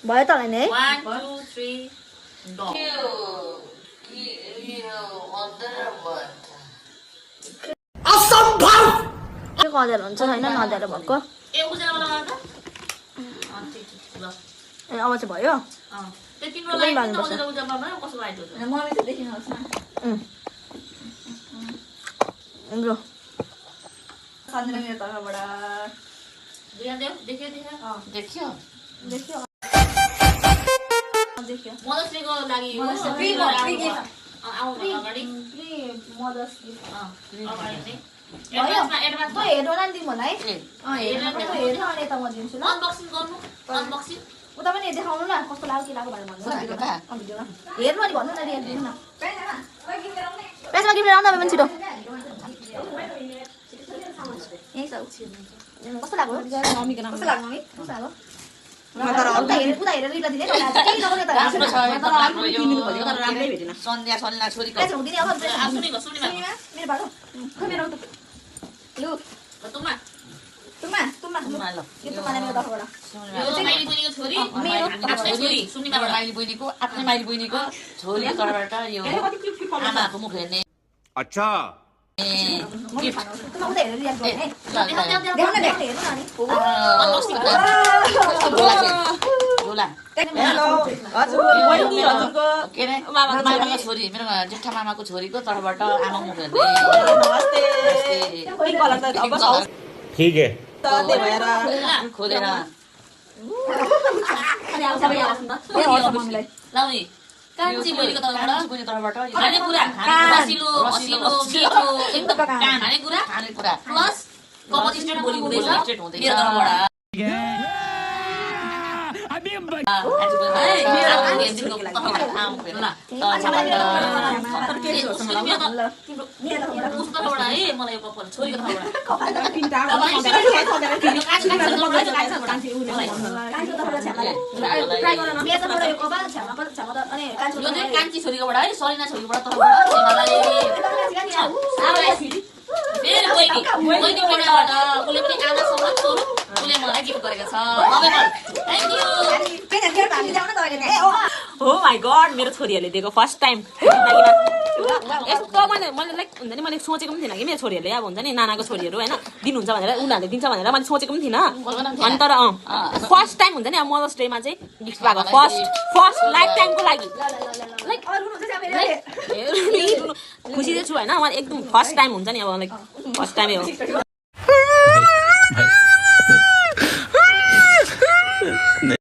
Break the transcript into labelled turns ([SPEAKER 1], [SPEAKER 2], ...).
[SPEAKER 1] भयो त हैन है
[SPEAKER 2] 1 2 3 go
[SPEAKER 1] असम्भव के कदेर हुन्छ हैन नदेर भएको
[SPEAKER 2] ए उजाला लगा त ल
[SPEAKER 1] ए अब चाहिँ भयो
[SPEAKER 2] त्यो तिम्रो लागि त उजाला भयो कसो आइतो
[SPEAKER 3] मम्मी त देखिनुहोस् न
[SPEAKER 1] हाम्रो
[SPEAKER 3] सन्ध्या मेरो तर्फबाट
[SPEAKER 2] देखियो
[SPEAKER 3] देखियो
[SPEAKER 1] देखियो देखियो
[SPEAKER 2] मदर्सडेको लागि आउनु अगाडि
[SPEAKER 1] मदर्स
[SPEAKER 2] अगाडि नै
[SPEAKER 1] एडभान्स त हेर्नु न दिनु होला है
[SPEAKER 2] हेर्नु
[SPEAKER 1] हेर्नु अनि त म दिन्छु ल
[SPEAKER 2] अनबक्सिङ गर्नु अनबक्सिङ
[SPEAKER 1] उता पनि देखाउनु न कस्तो लाग्यो के लाग्यो भनेर भन्नु भिडियोमा हेर्नु अनि भन्नु न रियल दिनु न पेजमा गिफ्ट ल्याउनु अब पनि छिटो यही छ कस्तो लाग्यो मम्मीको नाम कस्तो लाग्यो मम्मी कस्तो लाग्यो उता हेरेर रिप्लाई दिने केही नगर्ने त
[SPEAKER 3] राम्रै भेटेन सन्ध्या सल्ला छोरीको
[SPEAKER 1] हुँदिन अब
[SPEAKER 2] सुनिमा
[SPEAKER 1] मेरो बाटो खोइ मेरो लु
[SPEAKER 2] तुमा
[SPEAKER 1] तुमा तुमा
[SPEAKER 3] ल
[SPEAKER 1] यो तुमा मेरो तर्फबाट
[SPEAKER 2] यो माइली बहिनीको छोरी आफ्नै छोरी सुनिमाबाट
[SPEAKER 3] माइली बहिनीको आफ्नै माइली बहिनीको छोरीको तर्फबाट यो आमाको मुख हेर्ने
[SPEAKER 4] अच्छा
[SPEAKER 3] गिफ्ट
[SPEAKER 1] तुमा उता हेरेर रियाक्ट गर्ने है देखाउन देख्ने हेर्नु न अनि
[SPEAKER 2] अनबक्सिङ
[SPEAKER 3] झोला
[SPEAKER 5] हेलो हजुर बहिनी हजुरको
[SPEAKER 3] के अरे मामाको छोरी मेरो जेठा मामाको छोरीको तर्फबाट आमा मुख हेर्ने
[SPEAKER 5] नमस्ते पिङ्क कलर त अब
[SPEAKER 4] ठीक है
[SPEAKER 5] त्यही भएर
[SPEAKER 3] खोलेर
[SPEAKER 1] अनि आउँछ भाइ आउँछ नि त के गर्छ मम्मीलाई
[SPEAKER 2] लाउनी कान्छी बहिनीको तर्फबाट खाने कुरा रसिलो रसिलो मिठो एकदम खाने कुरा प्लस कपाल स्ट्रेट भोलि हुँदैछ मेरो तर्फबाट मलाई यो कपाल छोरीको कान्छी छोरीकोबाट है सरिना छोरीकोबाट फेरि बहिनी बेलाबाट उसले पनि आमासँग छोरो उसले मलाई गिफ्ट गरेको छ
[SPEAKER 5] हो माई गड मेरो छोरीहरूले दिएको फर्स्ट टाइम यस्तो मैले लाइक हुन्छ नि मैले सोचेको पनि थिइनँ कि मेरो छोरीहरूले अब हुन्छ नि नानाको छोरीहरू होइन दिनुहुन्छ भनेर उनीहरूले दिन्छ भनेर मैले सोचेको पनि थिइनँ अनि तर फर्स्ट टाइम हुन्छ नि अब मदर्स डेमा चाहिँ गिफ्ट पाएको फर्स्ट लाइफ टाइमको लागि लाइक खुसी चाहिँ छु होइन मलाई एकदम फर्स्ट टाइम हुन्छ नि अब लाइक फर्स्ट टाइमै हो